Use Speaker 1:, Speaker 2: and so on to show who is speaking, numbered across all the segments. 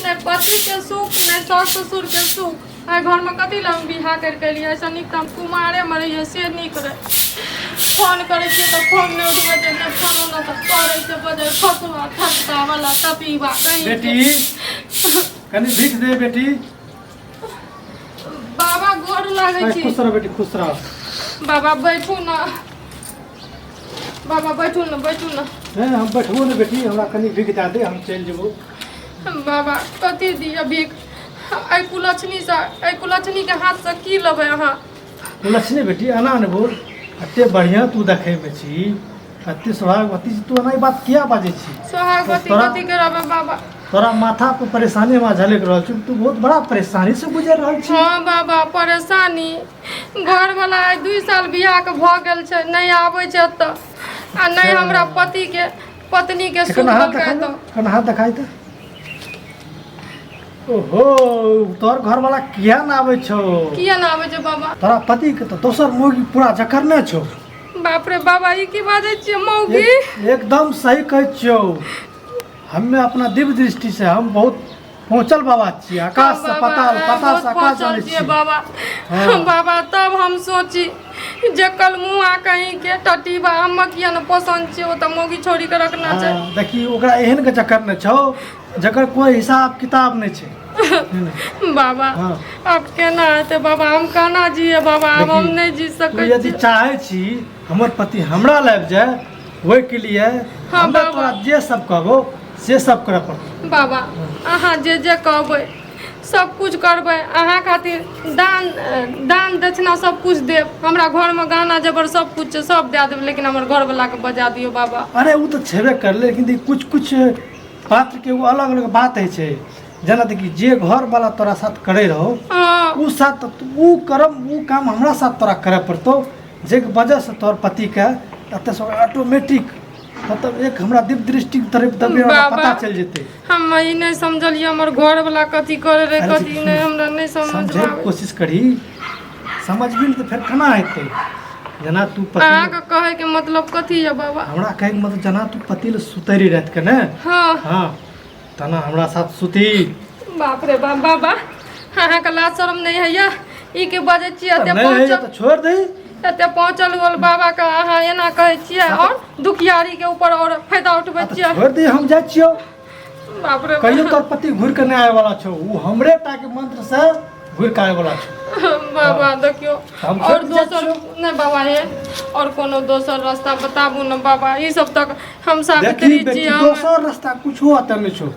Speaker 1: नहि पतिके सुख, नहि सास ससुरके सुख। एहि घरमे कथी लए हम बियाह करि कऽ एलियै? एहिसँ नीक तऽ हम कुमारेमे रहियै, से नीक रहै। फोन करै छियै तऽ फोन नहि उठबै छै, नहि फोन ओना तऽ करै छै, बजै फसुआ थकतावला तपीबा कहीं।
Speaker 2: बेटी, कनि भीख दे बेटी।
Speaker 1: बाबा, गोर लागै छी।
Speaker 2: खुश रह बेटी, खुश रह।
Speaker 1: बाबा, बैठू ने बाबा, बैठू ने, बैठू ने।
Speaker 2: नहि, हम बैठबो ने बेटी, हमरा कनि भीख दए दे, हम चलि जेबो।
Speaker 1: बाबा, कथी दिअ भीख? एहि कुलक्षणीसँ, एहि कुलक्षणीके हाथसँ की लेबै अहाँ?
Speaker 2: कुलक्षणी बेटी, एना ने बोल। एते बढ़िआँ तू देखैमे छी, एते सौभाग्यवती छी तू, एना ई बात किया बाजै छी?
Speaker 1: सोहागवती कथी के रहबै बाबा?
Speaker 2: तोरा माथा पर परेशानी हमरा झलकि रहल छौ, तू बहुत बड़ा परेशानी से गुजर रहल छी।
Speaker 1: हँ बाबा, परेशानी। घरवला आइ 2 साल बियाहके भऽ गेल छै, नहि आबै छै एतऽ आ नहि हमरा पतिके पत्नीके सुख
Speaker 2: कन हाथ
Speaker 1: देलकै
Speaker 2: देखाइ
Speaker 1: एतऽ।
Speaker 2: कन हाथ देखाइ तऽ। ओहो, तोहर घरवाला किया ना आबै छौ?
Speaker 1: किया नहि आबै छै बाबा?
Speaker 2: तोरा पति के तऽ दोसर मौगी पूरा जकरने छौ।
Speaker 1: बाप रे बाबा, ई की बाजै छियै, मौगी?
Speaker 2: एकदम सही कहै छियौ। हमे अपना दिव्य दृष्टि से हम बहुत पहुँचल बाबा छियै, आकाश से
Speaker 1: बाबा,
Speaker 2: पताल, पताल
Speaker 1: बहुत
Speaker 2: से आकाश
Speaker 1: पहुँचल
Speaker 2: जानै
Speaker 1: छियै
Speaker 2: छियै।
Speaker 1: बाबा।
Speaker 2: हाँ।
Speaker 1: बाबा, तब हम सोची जे कल मुआ कहीं के टटीबा, हम किया ने पसंद छियै, ओ तऽ मौगी छोड़ी के रखना छै।
Speaker 2: हाँ, देखी, ओकरा एहन के चक्कर नहि छौ जकर कोई हिसाब किताब नहि छै।
Speaker 1: बाबा।
Speaker 2: हाँ।
Speaker 1: आब केना हेतै बाबा? हम केना जिए बाबा? आब हम
Speaker 2: देखी,
Speaker 1: नहि जी
Speaker 2: तू
Speaker 1: सकै
Speaker 2: यदि
Speaker 1: छी।
Speaker 2: चाहै छी हमर पति हमरा लाबि जाय, ओहिके लिए
Speaker 1: हाँ,
Speaker 2: हमरा
Speaker 1: बाबा।
Speaker 2: तोरा जे सब कहबो से सब करऽ पड़तौ।
Speaker 1: बाबा, अहाँ जे जे कहबै सब कुछ करबै अहाँ खातिर। दान दान दक्षिणा सब कुछ देब। हमरा घरमे गहना जेबर सब कुछ छै, सब दए देब, लेकिन हमर घरवलाके बजा दियौ बाबा।
Speaker 2: अरे, ओ तऽ छेबे करलै, लेकिन देखी, कुछ कुछ पात्र के एगो अलग अलग बात होइ छै। जेना देखी, जे घरवाला तोरा साथ करै रहो, उ साथ उ करम, उ काम हमरा साथ तोरा करऽ पड़तौ, जाहिके वजहसँ तोहर पतिके एतऽसँ ऑटोमेटिक, मतलब एक हमरा दिव्य दृष्टिके तरफ दबे हमरा
Speaker 1: बाबा।
Speaker 2: पता चलि जेतै।
Speaker 1: हम ई नहि समझलियै, हमर घरवला कथी करे रहै।
Speaker 2: अरे
Speaker 1: कथी नहि, हमरा नहि समझ
Speaker 2: समझैके
Speaker 1: आबै।
Speaker 2: कोशिश करही। समझबही ने तऽ फेर केना हेतै? जेना तू पति
Speaker 1: अहाँके कहैके मतलब कथी यऽ बाबा?
Speaker 2: हमरा कहैके मतलब, जेना तू पति लए सुतै रही रातिके ने,
Speaker 1: हाँ।
Speaker 2: हाँ, तेना हमरा साथ सुती।
Speaker 1: बाप रे बाप, बाबा, अहाँके लाज शरम नहि होइया? ई के बजै छियै? एते
Speaker 2: नहि होइए
Speaker 1: पहुँचल
Speaker 2: तऽ छोड़ि दही।
Speaker 1: एते पहुँचल होल बाबाके अहाँ एना कहै छियै और दुखियारीके ऊपर और फायदा उठबै
Speaker 2: तऽ
Speaker 1: छियै।
Speaker 2: छोड़ि दही, हम जाइ छियौ।
Speaker 1: बाप रे।
Speaker 2: कहियो तोहर पति घुरि कऽ नहि आबै वाला छौ। ओ हमरे टा के मंत्र से घुरि कऽ आबै वाला छौ।
Speaker 1: बाबा, देखियौ।
Speaker 2: हम
Speaker 1: और
Speaker 2: छोड़ि जाइ
Speaker 1: दोसर
Speaker 2: छियौ।
Speaker 1: नहि बाबा हे, और कोनो दोसर रास्ता बताबू ने बाबा। ई सब तक हम
Speaker 2: देखी
Speaker 1: सावित्री
Speaker 2: बेटी,
Speaker 1: छी, हम
Speaker 2: दोसर रास्ता कुछो अतऽ नहि छौ।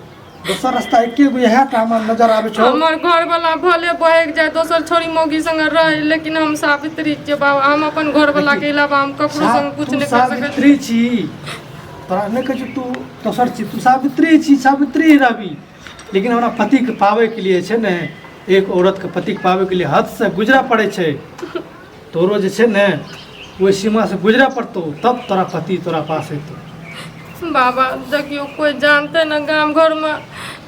Speaker 2: दोसर रास्ता एके गो इएह टा हमरा नजर आबै छौ।
Speaker 1: हमर घरवाला भले बहक जाय, दोसर छोरी मौगी संगे रहे, लेकिन हम सावित्री छियै बाबा। हम अपन घरवाला के अलावा हम ककरो संग कुछ
Speaker 2: तू
Speaker 1: नहि कर सकै छी।
Speaker 2: सावित्री छी, तोरा नहि कहै छौ तू दोसर छी। तू सावित्री छी, सावित्री ही रहबी, लेकिन हमरा पतिके पाबैके लिए छै ने, एक औरतके पतिके पाबैके लिए हदसँ गुजरऽ पड़ै छै। तोरो जे छै ने, ओहि सीमासँ गुजरऽ पड़तौ, तब तोरा पति तोरा पास अयतौ।
Speaker 1: बाबा, देखियौ, कोइ जानते ने गाम घरमे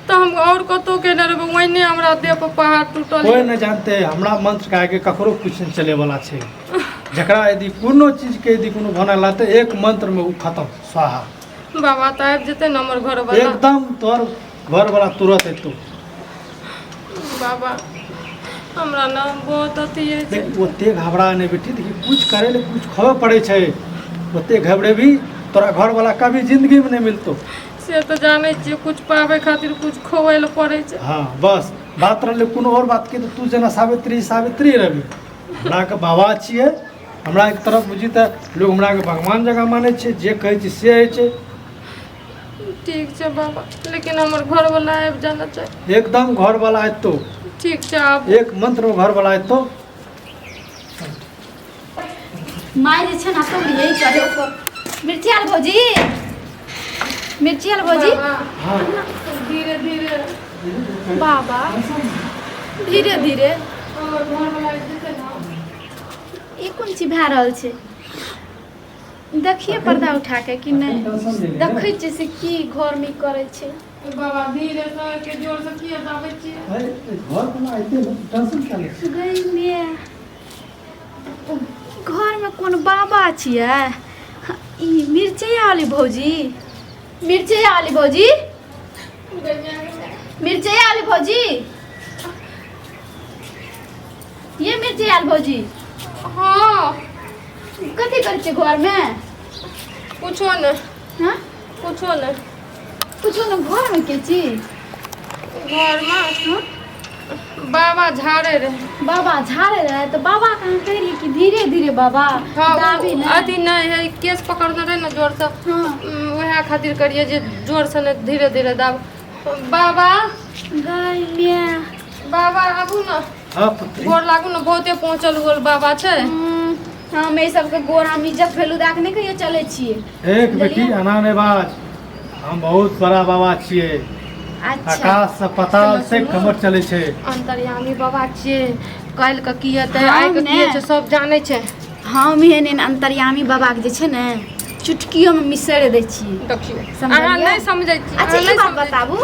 Speaker 1: तऽ हम और कतहु के नहि रहबै। ओहिने हमरा देह पर पहाड़ टूटल
Speaker 2: कोइ
Speaker 1: यऽ।
Speaker 2: नहि जानते। हमरा मंत्र के आगे ककरो कुछ नहि चलैवला छै। जकरा यदि कोनो चीजके यदि कोनो बना लाते, एक मंत्रमे ओ खत्म, स्वाहा।
Speaker 1: बाबा, तऽ आबि जेतै ने हमर घरवाला?
Speaker 2: एकदम, तोहर घरवाला तुरंत अयतौ।
Speaker 1: बाबा, हमरा ने बहुत अथी होइ छै।
Speaker 2: देख, ओते घबरा नहि बेटी। देखी, कुछ करे ले कुछ खोबे पड़ै छै। ओते घबरेबी, तोरा घरवाला कभी जिंदगी में नहीं मिलतो।
Speaker 1: से तऽ जानै छियै, कुछ पाबै खातिर कुछ खोबै लए पड़ै छै।
Speaker 2: हाँ, बस बात रहलै कोनो और बात के, तऽ तू जेना सावित्री, सावित्री रहबी। हमरा के बाबा छियै, हमरा एक तरफ बुझी तऽ लोग हमरा के भगवान जकाँ मानै छै। जे कहै छै से होइ छै।
Speaker 1: ठीक छै बाबा, लेकिन हमर घरवाला आबि जाना चाही।
Speaker 2: एकदम, घरवाला अयतौ।
Speaker 1: ठीक छै, आब
Speaker 2: एक मंत्र में घरवाला अयतौ।
Speaker 3: माय जे छै ने, सब यही करे ओकर। मिर्ची आल भौजी, मिर्ची आल भौजी।
Speaker 1: बाबा,
Speaker 2: हाँ।
Speaker 1: धीरे धीरे।
Speaker 3: बाबा, धीरे धीरे।
Speaker 1: हमर घरवाला आबि जेतै ने।
Speaker 3: ई कोन चीज भए रहल छै? देखिए पर्दा उठा के कि नहि देखै छियै से की घरमे करै छै।
Speaker 1: बाबा, धीरे से के जोर से किया दाबै छियै?
Speaker 2: अरे, घरवाला अयतै ने, टेंशन क्या लै छी?
Speaker 3: गई मे घरमे कोन बाबा छियै ई? मिर्चैया वाली भौजी, मिर्चैया वाली भौजी।
Speaker 1: गैया।
Speaker 3: मिर्चई आलू भौजी, ये मिर्चई आलू भौजी।
Speaker 1: हाँ।
Speaker 3: कथी करै छियै घरमे?
Speaker 1: कुछो नहि।
Speaker 3: हाँ?
Speaker 1: कुछो नहि।
Speaker 3: कुछो नहि? घरमे के छी?
Speaker 1: घरमे बाबा झाड़े रहे।
Speaker 3: बाबा झाड़े रहे? तऽ बाबा के अहाँ कहलियै कि धीरे धीरे बाबा
Speaker 1: हाँ,
Speaker 3: दाबी ने।
Speaker 1: अथी नहि है, केस पकड़ने रहे ने जोरसँ।
Speaker 3: हाँ।
Speaker 1: उएह खातिर करिए जे जोरसँ नहि, धीरे धीरे दाब बाबा।
Speaker 3: गै माय।
Speaker 1: बाबा, आबू ने।
Speaker 2: हाँ पुत्री।
Speaker 1: गोर लागू ने, बहुते पहुँचल उगल बाबा छै।
Speaker 3: हम एहि सबके गोर, हम इज्जत फैलू दए के नहि कहियो चलै छियै।
Speaker 2: एक बेटी,
Speaker 3: बुझलियै?
Speaker 2: एना नहि बाज, हम बहुत बड़ा बाबा छियै।
Speaker 3: अच्छा।
Speaker 2: आकाश से पताल
Speaker 1: सुनू,
Speaker 2: से
Speaker 1: सुनू।
Speaker 2: कमर चलै छै।
Speaker 1: अंतर्यामी बाबा छियै, काल्हि के की हेतै,
Speaker 3: हम
Speaker 1: आइ के की
Speaker 3: ने।
Speaker 1: होइ छै, सब जानै छै।
Speaker 3: हम एहन एहन अंतर्यामी बाबाके जे छै ने चुटकियोमे मिसरि दै छियै।
Speaker 1: देखियौ।
Speaker 3: समझलियै?
Speaker 1: अहाँ नहि समझै छी।
Speaker 3: अच्छा,
Speaker 1: अहाँ
Speaker 3: ई
Speaker 1: नहि
Speaker 3: बात
Speaker 1: समझै छी।
Speaker 3: बताबू,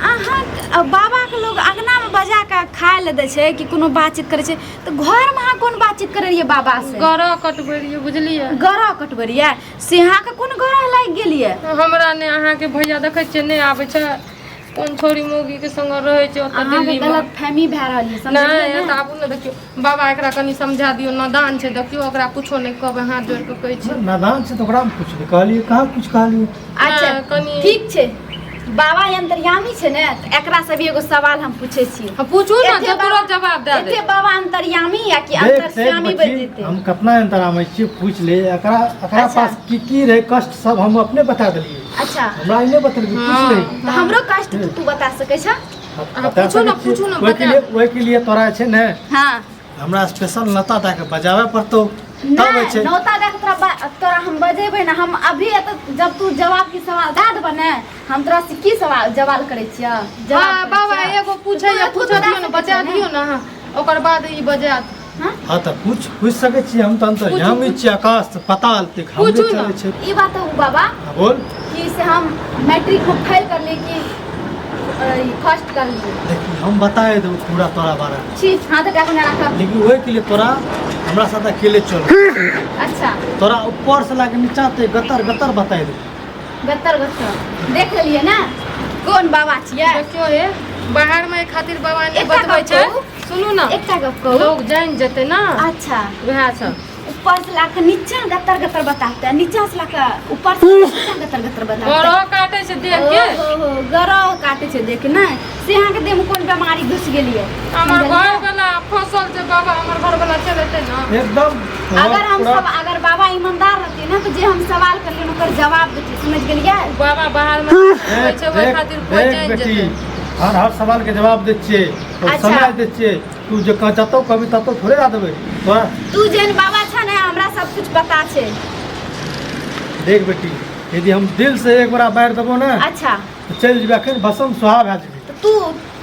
Speaker 3: अहाँ बाबाके लोग अङ्गनामे बजा कऽ खाय लए दै छै कि कोनो बातचीत करै छै, तऽ घरमे अहाँ कोन बातचीत करै रहियै बाबा से?
Speaker 1: गरह कटबै रहियै, बुझलियै?
Speaker 3: गरह कटबै रहियै? से अहाँके कोन गरह लागि गेल यऽ?
Speaker 1: हमरा नहि, अहाँके भैया देखै छियै नहि आबै छै, कोन छोरी मौगीके संग रहै छै ओतऽ
Speaker 3: अहाँके
Speaker 1: दिल्लीमे।
Speaker 3: गलत फहमी भए रहल यऽ, समझलियै
Speaker 1: नहि
Speaker 3: ने?
Speaker 1: तऽ आबू ने, देखियौ बाबा, एकरा कनि समझा दियौ, नादान छै। देखियौ, ओकरा कुछो नहि कहबै, हाथ जोड़ि कऽ कहै छी।
Speaker 2: नादान छै तऽ ओकरामे कुछ नहि कहलियै, कहाँ कुछ कहलियै?
Speaker 3: अच्छा।
Speaker 1: नहि, कनि-
Speaker 3: ठीक छै बाबा, ई अंतर्यामी छै ने, तऽ एकरा से भी एगो सवाल हम पूछै छी।
Speaker 1: हाँ, पूछू ने।
Speaker 3: एते
Speaker 1: जे
Speaker 3: बाबा-
Speaker 1: तुरंत जवाब दए
Speaker 3: एते
Speaker 1: दे।
Speaker 3: बाबा अंतर्यामी या कि
Speaker 2: देख देख
Speaker 3: अंतर्यामी बनि
Speaker 2: बच्ची,
Speaker 3: जेतै?
Speaker 2: हम कतना अंतरामै छियै, पूछ ले एकरा। एकरा
Speaker 3: अच्छा।
Speaker 2: पास की की रहे कष्ट, सब हम अपने बता देलियै।
Speaker 3: अच्छा।
Speaker 2: हमरा ई नहि बतेलकै, पूछ ले।
Speaker 3: तऽ हमरो कष्ट तू बता सकै छ?
Speaker 1: हाँ,
Speaker 2: बता
Speaker 1: पूछू ने,
Speaker 2: सकै छियै।
Speaker 1: पूछू ने,
Speaker 2: ओहिके
Speaker 1: बता।
Speaker 2: लिए, ओहिके लिए तोरा जे छै ने
Speaker 3: हाँ।
Speaker 2: हमरा स्पेशल नता दए के बजाबे पड़तौ, तब होइ
Speaker 3: नहि
Speaker 2: छै।
Speaker 3: नौता दए के तोरा तोरा हम बजेबै ने। हम अभी एतऽ जब तू जवाब के सवाल दए देबऽ ने, हम तोरा से की सवाल जवाब करै छियऽ, जवाब
Speaker 1: हाँ
Speaker 3: करै
Speaker 1: बाबा,
Speaker 3: छियऽ?
Speaker 1: एगो पूछै
Speaker 3: तू
Speaker 1: पूछ
Speaker 3: दए
Speaker 1: दियौ ने,
Speaker 3: सकै
Speaker 1: बचा
Speaker 3: छै ने?
Speaker 1: दियौ ने अहाँ, ओकर बाद ई बजायत।
Speaker 3: हाँ?
Speaker 2: हाँ तऽ पूछ, पूछ सकै छियै। हम तऽ अंतर्यामी छियै, आकाश से पताल तक हमरे
Speaker 1: पूछू ने।
Speaker 2: चलै छै।
Speaker 3: ई बात हो बाबा।
Speaker 2: हाँ, बोल।
Speaker 3: कि से हम मैट्रिक में फेल कर ली कि फर्स्ट कर ली?
Speaker 2: देखी, हम बताए देबो पूरा तोरा बारे में।
Speaker 3: छी, हाथ हटा के राखब।
Speaker 2: लेकिन ओहिके लिए तोरा हमरा साथ अकेले चल।
Speaker 3: अच्छा।
Speaker 2: तोरा ऊपर से लाके नीचा तक गतर गतर बताए देबो।
Speaker 3: गत्तर गत्तर देख लेलियै ने कोन बाबा छियै।
Speaker 1: देखियौ हे, बाहर में एहि खातिर बाबा नहि
Speaker 3: एकटा
Speaker 1: बतबै
Speaker 3: गप
Speaker 1: छै।
Speaker 3: कहू?
Speaker 1: सुनू ने।
Speaker 3: एकटा गप कहू?
Speaker 1: लोग जानि जेतै ने।
Speaker 3: अच्छा।
Speaker 1: वएह सब।
Speaker 3: ऊपर से लाके नीचा गत्तर गत्तर बताते, नीचा से लाके ऊपर से नीचा गत्तर गत्तर बताते।
Speaker 1: गरह काटे छै देख के।
Speaker 3: ओहो, गरह काटे छै देख ने, से अहाँके देह में कोन बीमारी घुस गेलियै?
Speaker 1: हमर घर वाला फसल छै बाबा, हमर घर वाला चलेतै ने।
Speaker 2: एकदम।
Speaker 3: अगर हम
Speaker 2: पूरा-
Speaker 3: सब अगर बाबा ईमानदार रहती ना, तो जे हम सवाल करलियै ओकर जवाब देती, समझ गेलियै?
Speaker 1: बाबा बाहर में होइ
Speaker 2: देख
Speaker 1: छै, ओहि
Speaker 2: देख
Speaker 1: खातिर कोइ
Speaker 2: देख
Speaker 1: जानि
Speaker 2: बेटी,
Speaker 1: जेतै।
Speaker 2: हर हर सवाल के जवाब दै छियै और
Speaker 3: अच्छा।
Speaker 2: समय दै छियै। तू जे कह जतौ कभी ततौ थोड़े दए देबै तोरा।
Speaker 3: तू जेहन बाबा छ ने, हमरा सब कुछ पता छै।
Speaker 2: देख बेटी, यदि हम दिल से एक बार बाहर देबो ने,
Speaker 3: अच्छा,
Speaker 2: तऽ चलि जेबै, अखन भसम सुहा भए जेबै।
Speaker 3: तऽ तू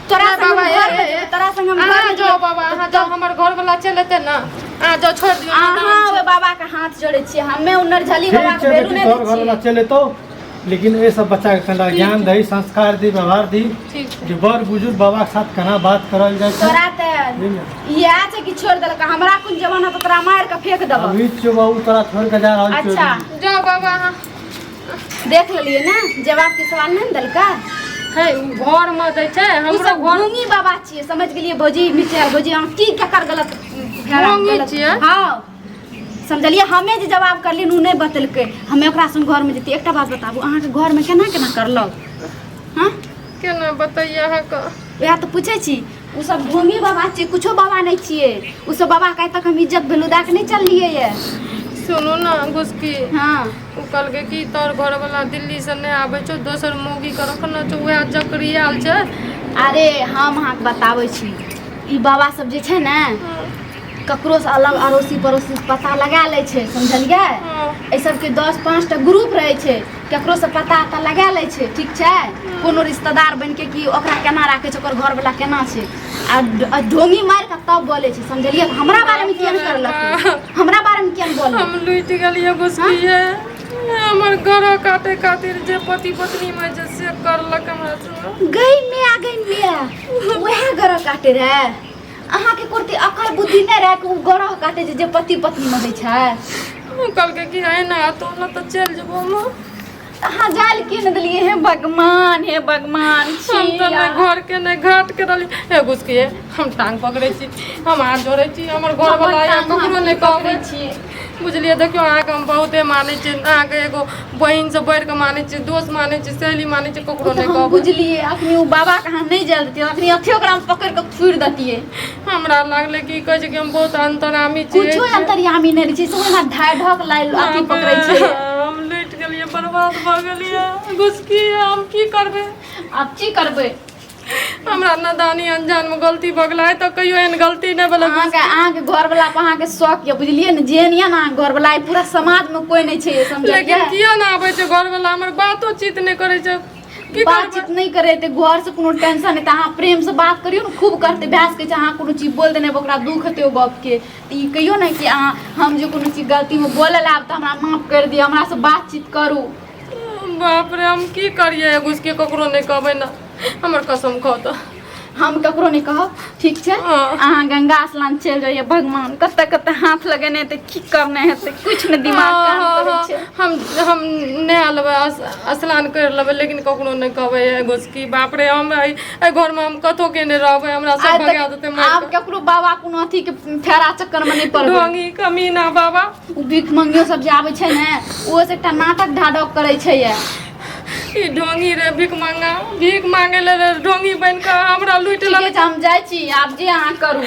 Speaker 3: तोरा
Speaker 1: नहि
Speaker 3: संग हम
Speaker 1: बाबा,
Speaker 3: घर
Speaker 1: ए,
Speaker 3: में
Speaker 1: ए,
Speaker 3: जेबै, तोरा संग हम घर
Speaker 1: अहाँ
Speaker 3: में
Speaker 1: जाओ
Speaker 3: जेबै।
Speaker 1: बाबा, अहाँ जाओ, हमर घर वाला चलि एतै ने, अहाँ जाओ, छोड़ि दियौ।
Speaker 3: अहाँ ओहि बाबा के हाथ जोड़ै छियै, हमे उन्नर झली बाबा
Speaker 2: ठीक
Speaker 3: के
Speaker 2: छै
Speaker 3: भेलू
Speaker 2: बेटी,
Speaker 3: नहि
Speaker 2: तोहर
Speaker 3: दै
Speaker 2: घरवला
Speaker 3: छियै।
Speaker 2: चलि एतौ, लेकिन ए सब बच्चा के कनिटा ज्ञान दही, संस्कार दी, व्यवहार दी
Speaker 1: ठीक छै।
Speaker 2: जे बड़ बुजुर्ग बाबा के साथ केना बात करल जाइ छै।
Speaker 3: तोरा तऽ इएह छै कि छोड़ि देलक, हमरा कोन जमाना तऽ तोरा मारि के फेंक देबऽ।
Speaker 2: अभी छियौ बाबू, तोरा छोड़ के जा रहल छियौ।
Speaker 3: अच्छा।
Speaker 1: जाओ बाबा अहाँ।
Speaker 3: देख लेलियै ने, जवाब के सवाल नहि ने देलकै।
Speaker 1: हे, घर मे दै छै
Speaker 3: ओ
Speaker 1: हमरो
Speaker 3: सब
Speaker 1: घर।
Speaker 3: ढोंगी बाबा छियै, समझ गेलियै भौजी? मिर्चाइ भौजी, अहाँ की केकर गलत
Speaker 1: ढोंगी छियै?
Speaker 3: हाँ, समझलियै। हमे जे जवाब करलियै ओ नहि बतेलकै। हमे ओकरा संग घरमे जैतियै। एकटा बात बताबू, अहाँके घरमे केना केना करलक? हाँ?
Speaker 1: केना बतैयै अहाँके?
Speaker 3: वएह तऽ पूछै छी। ओ सब ढोंगी बाबा छियै, कुछो बाबा नहि छियै ओ सब बाबा। के आइ तक हम इज्जत भेलू दए के नहि चललियै ये।
Speaker 1: सुनू ने घुसकी।
Speaker 3: हाँ।
Speaker 1: ओ कहलकै कि तोहर घरवला दिल्लीसँ नहि आबै छौ, दोसर मौगीके रखने छौ, उएह जकरियाल छै।
Speaker 3: अरे, हम अहाँके बताबै छी, ई बाबा सब जे छै ने, ककरोसँ अलग अड़ोसी पड़ोसी पता लगा लै छै, समझलियै? एहि सबके 10 5टा ग्रुप रहै छै, ककरोसँ पता उता लगा लै छै, ठीक छै? कोनो रिश्तेदार बनिके कि ओकरा केना राखै छै, ओकर घरवला केना छै, आ ढोंगी मारि कऽ तब बोलै छै, समझलियै? हमरा बारेमे किया नहि करलक? हमरा बारेमे किया नहि बोललक?
Speaker 1: हम लुटि गेलियै घुसकिए। हमर घर काटे खातिर जे पति पत्नी में जे से करलक हमरा संग।
Speaker 3: गई मिया, गई मिया, वएह गरह काटे रहे अहाँके कुर्ती। अकल बुद्धि नहि रहे कि ओ गरह काटे छै जे पति पत्नी में होइ छै?
Speaker 1: ओ कहलकै कि एना तो ने तऽ चलि जेबो हम।
Speaker 3: अहाँ जाल के ने देलियै हे भगवान हे भगवान
Speaker 1: हम तऽ नहि घर के नहि घाट के रहली हे घुसकिए हम टांग पकड़ै छी हम हाथ जोड़ै छी हमर घर वाला या ककरो नहि कहबै
Speaker 3: छियै
Speaker 1: बुझलियै देखियौ अहाँके हम बहुते मानै छी अहाँके एगो बहिनसँ बढ़िकऽ मानै छी दोस्त मानै छी सहेली मानै छी ककरो
Speaker 3: ओ तऽ
Speaker 1: नहि
Speaker 3: हम
Speaker 1: कहबै
Speaker 3: बुझलियै अखनी ओ बाबा के अहाँ नहि जायल दैतियै अखनी अथी ओकरा हम पकड़ि कऽ थुरि दैतियै
Speaker 1: हमरा लागलै कि कहै छै कि हम बहुत अन्तरामी छी
Speaker 3: कुछो अंतर्यामी नहि रहै छै सब ओहिना ढाइ ढक लाइ अथी पकड़ै छै
Speaker 1: हम लुटि गेलियै बर्बाद भऽ गेलियै घुसकी हम की करबै
Speaker 3: आब की करबै
Speaker 1: हमरा नादानी अनजान में गलती भऽ गेलै आइ तक कहियो एहन गलती नहि भेलै
Speaker 3: अहाँके अहाँके घरवला पर अहाँके शौक यऽ बुझलियै ने जेहन यऽ ने अहाँके घरवला ई पूरा समाजमे कोइ नहि छै समझलियै
Speaker 1: लेकिन किया नहि आबै छै घरवला हमर बातो चीत नहि करै छै की करबै
Speaker 3: बातचीत नहि करे तऽ घर से कोनो टेंशन नहि तऽ अहाँ प्रेम से बात करियौ ने खूब करतै भए सकै छै अहाँ कोनो चीज बोल देने ओकरा दुख हेतै ओ गपके तऽ ई कहियौ ने कि अहाँ हम जे कोनो चीज गलतीमे बोलऽ लायब तऽ हमरा माफ करि दिअ हमरासँ बातचीत करू
Speaker 1: बाप रे हम की करियै घुसके ककरो नहि कहबै ने हमर कसम खाउ तऽ
Speaker 3: हम ककरो नहि कहब ठीक छै
Speaker 1: हँ।
Speaker 3: अहाँ गंगा स्नान चलि जाइए भगवान कतऽ कतऽ हाथ लगेने हेतै की करने हेतै किछु नहि दिमाग काम करै छै
Speaker 1: हम हम नहा लेबै स्नान करि लेबै लेकिन ककरो नहि कहबै घुसकी बाप रे हम एहि घरमे हम कतहु के नहि रहबै हमरा
Speaker 3: आइ
Speaker 1: सब भगा
Speaker 3: तक
Speaker 1: देतै मारि
Speaker 3: आब ककरो बाबा कोनो अथी के फेरा चक्कर मे नहि
Speaker 1: कऽ।
Speaker 3: पड़बै
Speaker 1: ढोंगी कमीना बाबा
Speaker 3: ओ भीख मंगियो सब जे आबै छै ने ओहो से एकटा नाटक ढाढक करै छै ये
Speaker 1: ई ढोंगी रे भीख मांगा भीख मांगे ले रे ढोंगी बनि कऽ हमरा लूटि
Speaker 3: ठीके
Speaker 1: लेलक
Speaker 3: छै हम जाइ छी आब जे अहाँ करू।